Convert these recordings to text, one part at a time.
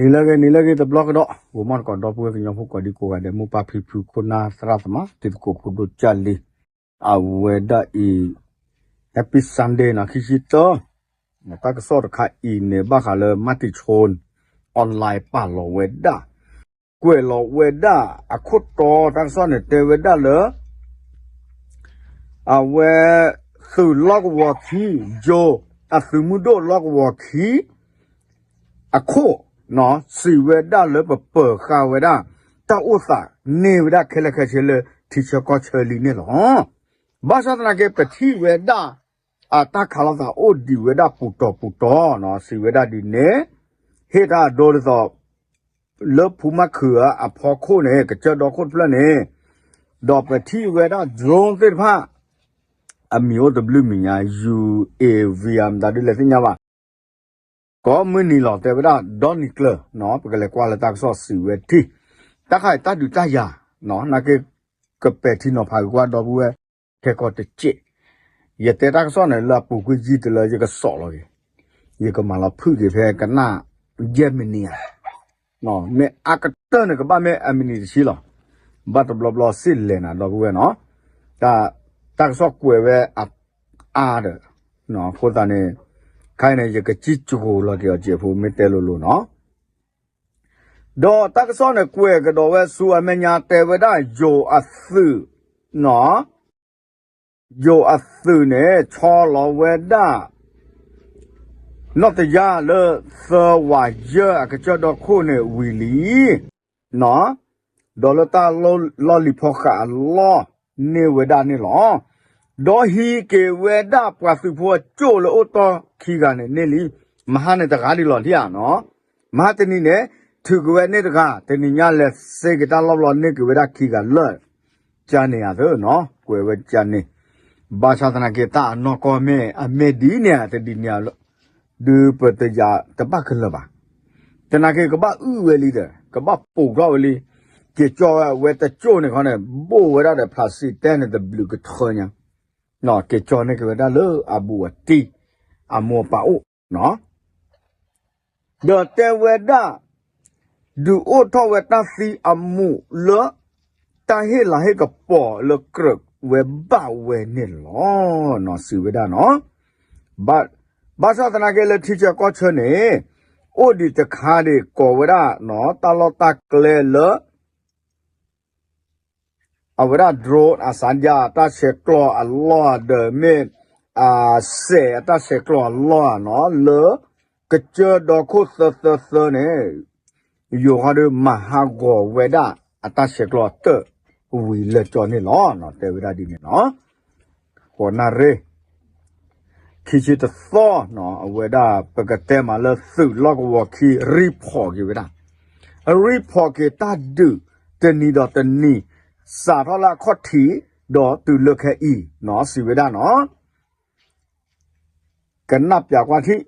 နံၤလၢအဂ့ၤ နံၤလၢအဂ့ၤတဘျီကဒီး ဂီၤမီၢ်တကိး ဒီပုၢ်ဝဲၢ်ကညီဖိကိးဒံကိးဂၤဒဲး မိၢ်ပၢ်ဖံဖု ခိၣ်နၢ်သရၣ်သမါ တံၤသကိးဖိဒိၣ်ကၢ်လံ အဝဲဒၣ်အံၤ Happy Sunday နီၤ ခံဆံသၢ တၢ်ကစီၣ်တခါအံၤန့ၣ် ဘၣ်ဃးလၢ Matichon online ပာ်လီၤဝဲဒၣ် ကွဲးလီၤဝဲဒၣ် အခိၣ်တီတၢ်ကစီၣ်န့ၣ် တဲဝဲဒၣ်လၢ အဝဲ သုးလီၢ်ကဝီၤခံ ယိၤ အသုးမုၢ်ဒိၣ်လီၢ်ကဝီၤခံ အခိၣ် စံးဝဲဒၣ်လၢပပၢၤဃာ်ဝဲဒၣ် တၢ်အိၣ်သးန့ၢ်ဝဲဒၣ်ခဲလၢာ်ခဲဆ့လၢထံဆၢကီၢ်ဆၢလံန့ၣ်လီၤ. ဘၣ်ဆၣ်သနာ်က့ ပထံၣ်ဝဲဒၣ် အတၢ်ခးလိာ်သးအိၣ်ဒံးဝဲဒၣ်ပူၤတီၤပူၤတီၤ စံးဝဲဒၣ်ဒ်န့ၣ် ဟ့ၣ်တၢ်အဒိဒ်သိး လၢဖူမၣ်ခုးအဖီခိၣ်န့ၣ် ကစၢၢ်ဒီခိၣ်တဖျၢၣ်န့ၣ် ဒီးပထံၣ်ဝဲဒၣ် drone သ့ၣ်တဖၣ် အမံၤအိၣ်တဘျုးမံၤညါ ယူႇအ့ၣ်ဝံၣ် မတၤဒုလဲၣ်သ့ၣ်ညါဘၣ် ကိးမုၢ်နံၤလီၤ တဲဝဲဒၣ်ဒီနံၤကျၢၤ ပကလဲၤကွၢ်လၢတၢ်ကစီၣ်စံးဝဲတထံၣ် တၢ်ခါအံၤတၢ်ဒုးတၢ်ယၤ နာ်က့ ကပဲာ်ထံနီၤဖးက့ၤကွၢ်ဒီပုၢ်ဝဲၢ် ခဲကီၢ်တစဲး ယတဲတၢ်ကစီၣ်န့ၣ်လၢအပူၤကွံာ်ယံာ်တလၢ ယကစိာ်လီၤက့ၤ ယကမၤလီၤဖုၣ်က့ၤဖဲကနၣ်ယဲၢ်မံးနံးဧါ မ့ၢ်အါကတၢၢ်န့ၣ် ကဘၣ်မ့ၢ်အမံးနံးတဆံလီၤ. ဘၣ်တဘျီဘျီစ့ၢ်လဲၣ်နၤ ဒီပုၢ်ဝဲၢ်နီၤ တၢ်ကစီၣ်ကွဲးဝဲအါဒီး အဃိသတးန့ၣ် ခဲအံၤန့ၣ် ယကစံၣ်ကၠိၤလီၤက့ၤအီၤ ကဲးဖိ မ့ၢ်တဲလိၤလိၤနီၤ ဒီးတၢ်ကစီၣ်န့ၣ် ကွဲးကဒီးဝဲဆူအမဲာ်ညါ တဲဝဲဒၣ်ယိၤအသုး ယိၤအသုးန့ၣ် ဆီလီၤဝဲဒၣ် နီၢ်တယၢ်လၢသၢဝးယဲၢ်အကစၢၢ်ဒီခိၣ်န့ၣ်ဝံၤလံ ဒီးလၢတၢ်လီၢ်လံၤဖီဃးအလီၢ်န့ၢ်ဝဲဒၣ်န့ၣ်လီၤ. ဒီးဟံးက့ၤဝဲဒၣ်ပှၤသုးဖိအကၠိၣ်လၢအိၣ်တီခံဂၤန့ၣ်န့ၢ်လံ. မဟါန့ၣ်တဂၤဒံးလီၤထံဧါနီၤ. မဟါတနံၤန့ၣ် ထုးက့ၤဝဲန့ၢ်တဂၤ တနံၤညါလဲၤစ့က့ၤတၢ်လီၢ်ဘျီန့ၢ်က့ၤဝဲဒၣ်ခံဂၤလၢာ် ကန့ၣ်အသၢနီၤ ကွဲးဝဲကန့ၣ် ဘၣ်ဆၣ်သနာ်က့ တၢ်အနီၢ်ကီၢ်မ့ၢ်အမ့ၢ်ဒ်န့ၣ် တဒ်န့ၣ် ဒုးပတယၤတဘၣ်ကလၢၤဘၣ်. သနာ်က့ ကဘၣ်အုၣ်ဝဲလံဒီး ကဘၣ်ပိာ်ထီၣ်ဝဲလံ. က့ၤကၠီဝဲတကၠိၣ်န့ၣ်ခီန့ၣ် ဘိၣ်ဝဲဒၣ်ဒီး ဖျးစံးတဲန့ၣ် တဘျုးကထၢညါ က့ၤကၠီန့ၢ်က့ၤဝဲဒၣ်လၢအဘူးအတံၢ် အမိၢ်အပၢ်အိၣ် ဒီးတဲဝဲဒၣ် ဒုးအိၣ်ထီၣ်ဝဲတၢ်သံအမူးလၢ တၢ်ဟ့ၣ်လၤဟ့ၣ်ကပီၤလၢကြၢးဝဲဘၣ်ဝဲန့ၣ်လီၤ. စံးဝဲဒၣ်နီၤ ဘၣ်ဆၣ်သနာ်က့လၢထံဆၢကီၢ်ဆၢန့ၣ် အိၣ်ဒံးတခါဒံးကိးဝဲဒၣ် တၢ်လီၢ်တၢ်ကျဲလၢ အဝဲဒၣ် drone အစါဒံ အတၢ်ဆဲးကျိးအလီၢ်ဒီးမ့ၢ် အစဲးအတၢ်ဆဲးကျိးအလီၢ်နီၤ လၢကစၢၢ်ဒီခိၣ်သၢသၢသၢန့ၣ် ယိၤဟီဒုးမၤဟးဂီၤဝဲဒၣ်အတၢ်ဆဲးကျိးအတၢၢ်ဝံၤလၢကၠီန့ၣ်လီၤ. တဲဝဲဒၣ်ဒ်န့ၣ်နီၤ ဃိးနၣ်ရံၣ် ခံဆံတသီ အဝဲဒၣ်ပကတဲမးလၢသုးလီၢ်ကဝီၤခံ report က့ၤဝဲဒၣ် report က့ၤတၢ်ဒုး တနံၤဒီးတနံၤ စးထီၣ်လၢအခီၣ်ထံး ဒီးတုၤလၢခဲအံၤနီၤ စံးဝဲဒၣ်နီၤ ကနၣ်ပၠးကွၢ်ထံၣ်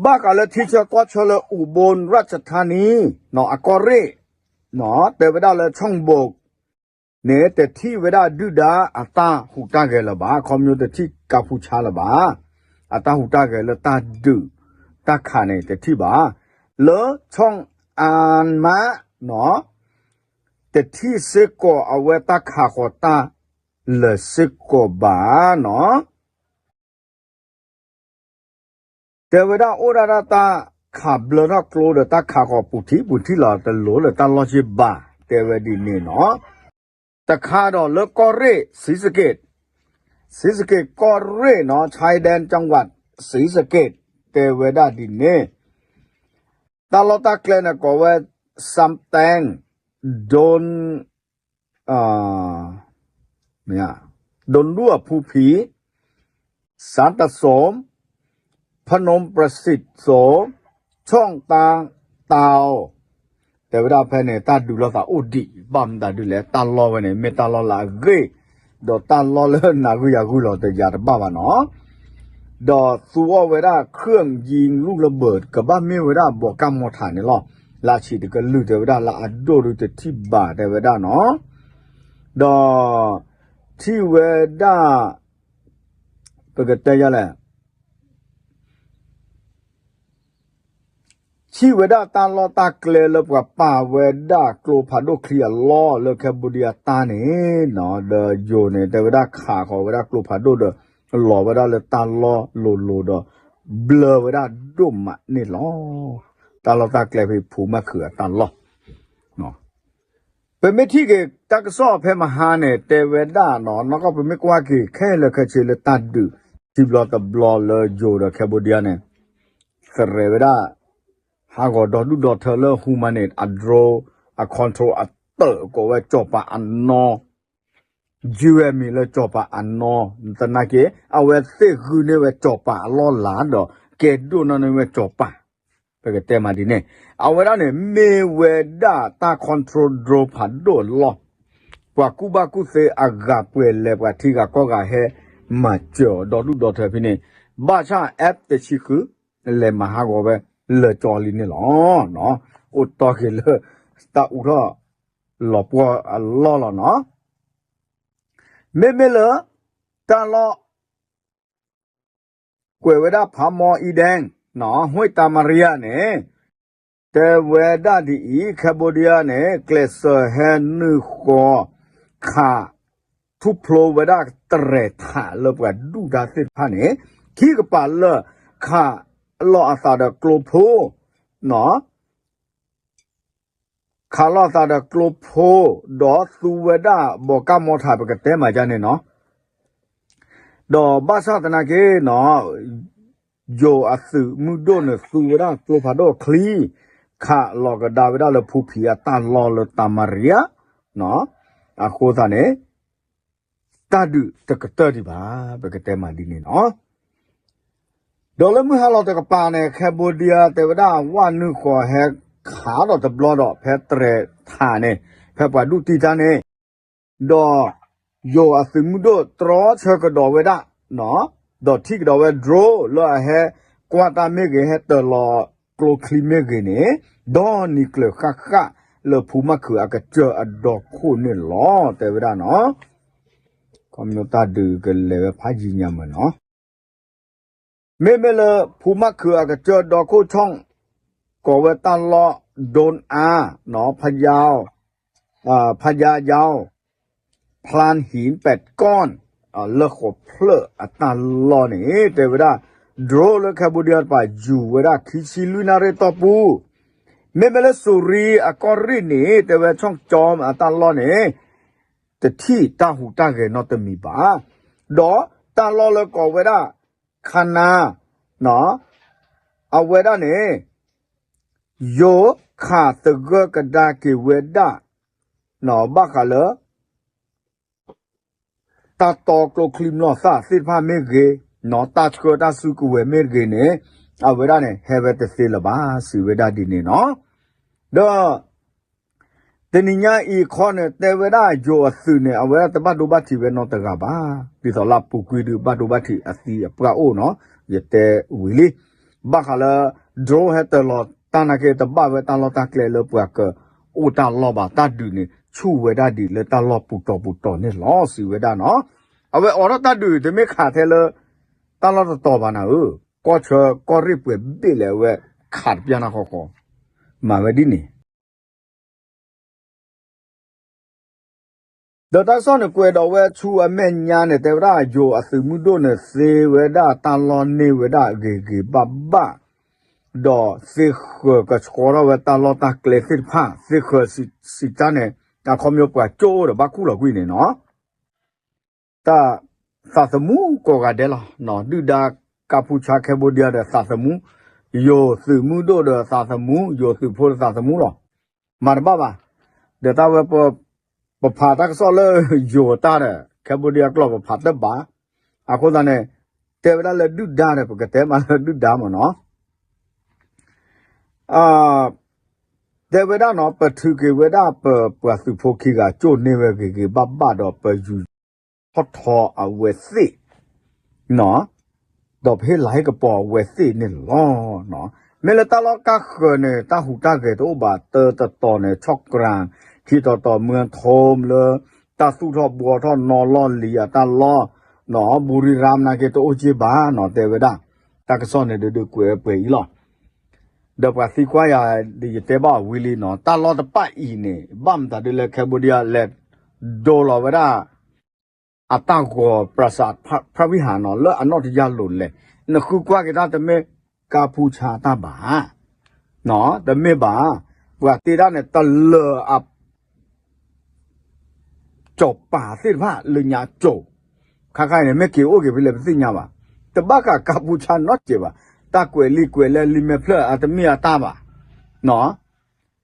ဘၣ်ဃးလၢထံဆၢကီၢ်ဆၢလၢ အူဘိၣ်ရၢၣ်စထါနံ အကီၢ်ရ့ၣ် တဲဝဲဒၣ်လၢ ဆီၣ်ဘိၣ် န့ၣ် တထံၣ်ဝဲဒၣ်ဒုၣ်ဒါအတၢ်ဟူးတၢ်ဂဲၤလၢၤဘၣ် ခီဖျိတထံၣ်ကၢ်ဖူဆါလၢၤဘၣ် အတၢ်ဟူးတၢ်ဂဲၤလၢတၢ်ဒုး တၢ်ခးန့ၣ် တထံၣ်ဘၣ် လၢ ဆီၣ်အၣ်မး တထံၣ်စ့ၢ်ကီးအဝဲတၢ်ခးဃီၤတၢ်လၢာ်စ့ၢ်ကီးဘၣ်နီၤ တဲဝဲဒၣ်အိၣ်ဒၣ်ဒၣ်တၢ်ခးဘျၢထီၣ်ကျိဒီးတၢ်ခးဃီၤပူၤထံပူၤထံလီၤ တလိၤလၢတၢ်လီၢ်က့ဘၣ် တဲဝဲဒ်န့ၣ်နီၤ တခါဒီးလၢကီၢ်ရ့ၣ် ศรีสะเกษ ศรีสะเกษ ကီၢ်ရ့ၣ်နီၤ ชายแดนจังหวัดศรีสะเกษ တဲဝဲဒၣ်ဒ်န့ၣ် တၢ်လီၢ်တၢ်ကျဲန့ၣ်ကိးဝဲ something don't ဒိၣ်ဒူၣ်အဖူဖံ စၣ်တစိၣ် พนมประสิทธิ์โสม ช่องตาเตา တဲဝဲဒၣ်ဖဲန့ၣ် တၢ်ဒုးလိာ်သးအိၣ်ဒံး ဘၣ်မတၤဒုလဲၣ် တၢ်လီၢ်ဝဲန့ၣ် မ့ၢ်တၢ်လီၢ်လၢအဂ့ၢ် ဒီးတၢ်လီၢ်လၢနၢ်ဂုာ်ယၤဂုာ်လီၤတယၤတဘၣ်ဘၣ်နီၤ ဒီးသူအီၣ်ဝဲဒၣ် เครื่องยิงลูกระเบิด ကဘၣ်မ့ၢ်ဝဲဒၣ် ဘီကၢ်မီထးန့ၣ်လီၤ. လၢအဆံးတကလုာ်တဲဝဲဒၣ် လၢအဒိၣ်ဒုတထံၣ်ဘၣ်တဲဝဲဒၣ်နီၤ ဒီးထံၣ်ဝဲဒၣ် ပကတဲယလဲၣ် ထံၣ်ဝဲဒၣ်တၢ်လီၢ်တၢ်ကျဲလၢပှၤပာ်ဝဲဒၣ်ကျိဖးဒိၣ်ချံအလီၢ်လၢ Cambodia တၢ်န့ၣ်နီၤ, ဒီးယိၤန့ၣ် တဲဝဲဒၣ်ခးဃီၤဝဲဒၣ်ကျိဖးဒိၣ်ဒီး လီၤဝဲဒၣ်လၢတၢ်လီၢ်လိၤလိၤဒီး ဘျၢဝဲဒၣ်ဒိၣ်မးန့ၣ်လီၤ. တၢ်လီၢ်တၢ်ကျဲဖဲဖူမၣ်ခုးအတၢ်လီၢ် ပမ့ၢ်ထံၣ်က့ၤတၢ်ကစီၣ်ဖဲမဟါန့ၣ် တဲဝဲဒၣ်နီၤ, နီၢ်ကီၢ်ပမ့ၢ်ကွၢ်က့ၤခဲလၢာ်ခဲဆ့လၢတၢ်ဒုး ထံဘျီတဘျီလၢယိၤဒီး Cambodia န့ၣ် သရဲးဝဲဒၣ် ဟးဂီၤဒီဒူၣ်ဒီထၢလၢ ဟူမၤန့ၣ် အ drone အ control အတၢၣ်ကိးဝဲကၠီၤပၤအနီ ယုၢ်ဝဲမံၤလၢကၠီၤပၤအနီ သနာ်က့ အဝဲသ့ၣ်ဂုာ်န့ၢ်ဝဲကၠီၤပၤအလီၢ်လၤဒီး ကဲဒိၣ်နီၢ်န့ၢ်ဝဲကၠီၤပၤ ပကတဲမးဒ်န့ၣ် အဝဲဒၣ်န့ၣ် မ့ၢ်ဝဲဒၣ်တၢ် control drone ဖးဒိၣ်အလီၢ်, ပှၤကူၣ်ဘၣ်ကူၣ်သ့အဂၤပှဲၤလဲၣ် ပှၤထံဂၤကီၢ်ဂၤဟဲမၤစၢၤအီၤဒီဒူၣ်ဒီထၢဖဲန့ၣ်, ဘၣ်ဆၣ် F တဆံဃု လဲၤမၤဟးဂီၤဝဲ လၢာ်ကၠီလံန့ၣ်လီၤ. အိၣ်တီၢ်က့ၤလၢ တၢ်အူထီၣ်လီၤပှီၢ်အလီၢ်လီၤနီၤ. မ့မ့ၢ်လၢ တၢ်လီၢ် ကွဲးဝဲဒၣ်ဖးမီအံဒဲ ဟွံၣ်တၢ်မၤရံယါန့ၣ် တဲဝဲဒၣ်ဒ်အံၤ Cambodia န့ၣ် ကျဲးစၢးဟဲနုာ်ဃီၤ ခး ထူၣ်ဖျိဝဲဒၣ်တရဲးထးလၢပှၤဒူၣ်ဒါသ့ၣ်တဖၣ်န့ၣ် ခံကပၤလၢာ် ခးလီၤအသးဒီးကျိဖိ ခးလီၤအသးဒီးကျိဖိ ဒီးသူဝဲဒၣ်ဘီကၣ်မီထး ပကတဲမးဒ်န့ၣ်နီၤ. ဒီးဘၣ်ဆၣ်သနာ်က့နီၤ ယိၤအသုးမုၢ်ဒိၣ်န့ၣ် သူဝဲဒၣ်ကျိဖးဒိၣ်ချံ ခးလီၤကဒါဝဲဒၣ်လၢဖူဖံးအတၢ်လီၢ်လၢတၢ်မၤရံယါ အဃိသတးန့ၣ် တၢ်ဒုးတကတၢၢ်ဒံးဘၣ် ပကတဲမးဒ်န့ၣ်နီၤ. ဒီးလၢမုၢ်ဟါလီၤတကပၤန့ၣ် Cambodia တဲဝဲဒၣ်ဝဲနုာ်ဃီၤဟဲခးဒီးတဘျီဒီး ဖဲတရဲးထးန့ၣ် ဖဲပှၤဒူၣ်တံၢ်တၢ်န့ၣ် ဒီးယိၤအသုးမုၢ်ဒိၣ်တြီဆၢကဒီးဝဲဒၣ် ဒီးထံၣ်ကဒီးဝဲ drone လၢအဟဲကွၢ်တၢ်မ့ၢ်ဂ့ၤ ဟဲတၢၤလီၤကျိချံမ့ၢ်ဂ့ၤန့ၣ် ဒီနံၤကျၢၤဃၣ်ဃၣ်လၢဖူမၣ်ခုးအကစၢၢ်အဒီခိၣ်န့ၣ်လီၤ တဲဝဲဒၣ်နီၤ. ခီဖျိတၢ်ဒုးကလဲၤဝဲဖးယံၤညါမးနီၤ. မ့မ့ၢ်လၢဖူမၣ်ခုးအကစၢၢ်ဒီခိၣ် ကိးဝဲတၢ်လီၢ် ဒိၣ်အါ ဖယါ ဖယါယါ ဖျါဟံၣ်ပဲးကီၢ် လၢဃိးဖျၢၣ်အတၢ်လီၢ်န့ၣ် တဲဝဲဒၣ် drone လၢ Cambodia တပၤယူၤဝဲဒၣ်ခံဆံလွံၢ်နၣ်ရံၣ်တီၢ်ပူၤ, မ့မ့ၢ်လၢစူၤရံအကီၢ်ရ့ၣ်န့ၣ် တဲဝဲ ဆီၣ်ကၠီအတၢ်လီၢ်န့ၣ် တထံၣ်တၢ်ဟူးတၢ်ဂဲၤနီတမံၤဘၣ်. ဒီးတၢ်လီၢ်လၢကိးဝဲဒၣ် ခနါ အဝဲဒၣ်န့ၣ် ယိၤခးသဂၢၢ်ကဒါက့ၤဝဲဒၣ် ဘၣ်ဃးလၢ တၢ်တီကျိချံမျိာ်သၣ်သ့ၣ်တဖၣ်မ့ၢ်ဂ့ၤ, တၢ်ဆှၢတၢ်စုကဝဲၤမ့ၢ်ဂ့ၤန့ၣ် အဝဲဒၣ်န့ၣ် ဟဲဝဲတသ့လၢၤဘၣ် စံးဝဲဒၣ်ဒ်န့ၣ်နီၤ. ဒီး တနံၤညါအံၤခီန့ၣ် တဲဝဲဒၣ်ယိၤအသုးန့ၣ် အဝဲဒၣ်တဘၣ်ဒိဘၣ်ထံးဝဲနီတဂၤဘၣ်. ဒ်သိးလၢအပူၤကွံာ်ဒုးဘၣ်ဒိဘၣ်ထံးအသံအပှၢ်အိၣ်နီၤ, ယတဲဝံၤလံ. ဘၣ်ဃးလၢ drone ဟဲတၢၤလီၤတၢ်နာ်က့ တဘၣ်ဝဲတၢ်လီၢ်တၢ်ကျဲလၢပှၤကအိၣ်တၢ်လီၢ်ဘၣ်, တၢ်ဒုးန့ၣ် ဆူၣ်ဝဲဒၣ်ဒံးလၢတၢ်လီၢ်ပူၤတီၤပူၤတီၤန့ၣ်လီၤ စံးဝဲဒၣ်နီၤ. အဝဲအိးထီၣ်တၢ်ဒုး တမ့ၢ်ခးထဲလၢ တၢ်လီၢ်တတီၤဘၣ်နၤဧၢ, ကီၢ်ဆၢကီၢ်ရ့ၣ်ပှဲၤဘ့ၣ်လဲၣ် အဝဲခးတပျၢ်နၢ်ဃီဃီ, မၤဝဲဒ်န့ၣ် ဒီးတၢ်ကစီၣ်န့ၣ် ကွဲးဒီးဝဲဆူအမဲာ်ညါန့ၣ် တဲဝဲဒၣ်ယိၤအသုးမုၢ်ဒိၣ်န့ၣ် သ့ဝဲဒၣ်တၢ်လီၢ်န့ၢ်ဝဲဒၣ်ဂ့ၤဂ့ၤဘၣ်ဘၣ်, ဒီးသ့ဃၢၤကဆှီထီၣ်ဝဲတၢ်လီၢ်တၢ်ကျဲသ့ၣ်တဖၣ်, သ့ဃၢၤစံးတၢ်န့ၣ် အခီပညီပှၤကၠိအိၣ်ဒီးဘၣ်ခူၣ်လီၤကွံာ်န့ၣ်နီၤ. တၢ်သးသမူကိးဂၤဒဲးလီၤ. ဒုၣ်ဒါကါဖူဆါ Cambodia ဒီးသးသမူ, ယိၤသုးမုၢ်ဒိၣ်ဒီးသးသမူ, ယိၤသုးဖိဒီးသးသမူလီၤ. မၤတဘၣ်ဘၣ်. ဒီးတၢ်ဝဲ ပဖးတၢ်ကစီၣ်လၢယိၤတၢ်ဒီး Cambodia ကျိာ်ပဖးတဘၣ်. အဃိသတးန့ၣ် တဲဝဲဒၣ်လၢဒုၣ်ဒါဒီး ပကတဲမးလၢဒုၣ်ဒါမ့ၢ်နီၤ. တဲဝဲဒၣ်နီၤ ပထုးက့ၤဝဲဒၣ်ပပှၤသုးဖိခံဂၤ ကၠိၣ်န့ၢ်ဝဲဂ့ၤဂ့ၤဘၣ်ဘၣ်ဒီး ပယူၤထီၣ်ထီအဝဲသ့ၣ် ဒီးပဟ့ၣ်လၤဟ့ၣ်ကပီၤအဝဲသ့ၣ်န့ၣ်လီၤ. မ့ၢ်လၢတၢ်လီၢ်ကါဃၢၤန့ၣ် တၢ်ဟူးတၢ်ဂဲၤတအိၣ်ဘၣ်, တၢတတီၤန့ၣ် ဆီၣ်ကြၢ်, ခံတီၤတီၤ မွဲထိၣ်လၢ တၢ်သူၣ်ထီၣ်ဘှီထီၣ်နီၢ်လီၢ်လံၤအတၢ်လီၢ်, ဘူရံရၣ်နာ်က့ တအိၣ်က့ဘၣ်နီၤ တဲဝဲဒၣ်. တၢ်ကစီၣ်န့ၣ်ဒုးဒုးကွဲးပှဲၤအံၤလီၤ. ဒီးပှၤသံကွၢ်ယၤ ဒီးယတဲဘၣ်အီၤဝံၤလံနီၤ, တၢ်လီၢ်တဖၣ်အံၤန့ၣ် ဘၣ်မတၤဒ်လဲၣ် Cambodia လဲၤဒိလီၤဝဲဒၣ် အတၢ်ဂီၤ ပြၤစးဖရဝံဟၤနီၤ လၢအနီၢ်တယၢ်လိၤလဲၣ်, နဃုကွၢ်က့ၤတၢ်တမ့ၢ်ကါဖူဆါတၢ်ဘၣ်, တမ့ၢ်ဘၣ်, ပှၤတ့ဒၣ်န့ၣ် တလၢာ်အ ကၠီၤပၤသ့ၣ်တဖၣ်လၢညါကၠိၤ, ခါခါအံၤန့ၣ် မ့ၢ်က့ၤအိၣ်က့ၤဖဲလဲၣ်ပသ့ၣ်ညါဘၣ်, တဘၣ်ဃးကါပူၤဆါနီတစဲးဘၣ်, တၢ်ကွဲးလံာ်ကွဲးလဲၢ်လံာ်မဲာ်ဖျၢၣ်အတမ့ၢ်အတၢ်ဘၣ်,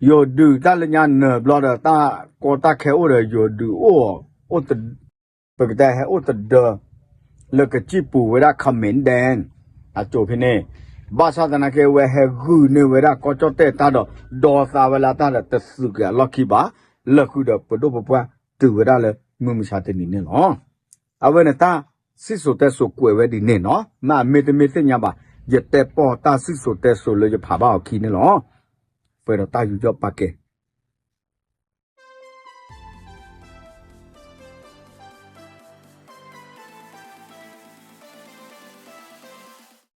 ယိၤဒုးတၢ်လၢညါနၢၤဘျီဒီး တၢ်ကီတၢ်ခဲအိၣ်ဒီး ယိၤဒုးအိၣ်, ပကတဲဟဲအိၣ်တဒၢ လၢကစံၣ်ပူၤဝဲဒၣ် ခမ့ၣ်ဒဲ အကၠိၤဖဲန့ၣ်, ဘၣ်ဆၣ်သနာ်က့ အဝဲဟဲဂုာ်န့ၢ်ဝဲဒၣ်ကီၢ်ကၠီၣ်တဲၣ်တၢ်ဒီး ဒီသးဝဲလၢတၢ်ဒီးတသုးက့ၤအလီၢ်ခံဘၣ်, လၢဃုာ်ဒီးပဒိၣ်ပပှၢ်တုၤဝဲဒၣ်လၢမုၢ်မဆါတနံၤန့ၣ်လီၤ. အဝဲန့ၣ်တၢ်စံၣ်စိၤတဲစိၤကွဲးဝဲဒ်န့ၣ်နီၤ, မ့ၢ်အမ့ၢ်တမ့ၢ်သ့ၣ်ညါဘၣ်, ယတဲပီၢ်တၢ်စံၣ်စိၤတဲစိၤလၢယဖးဘၣ်အီၤခံန့ၣ်လီၤ. ပှဲၤဒီးတၢ်ယူးယီၣ်ပာ်ကဲ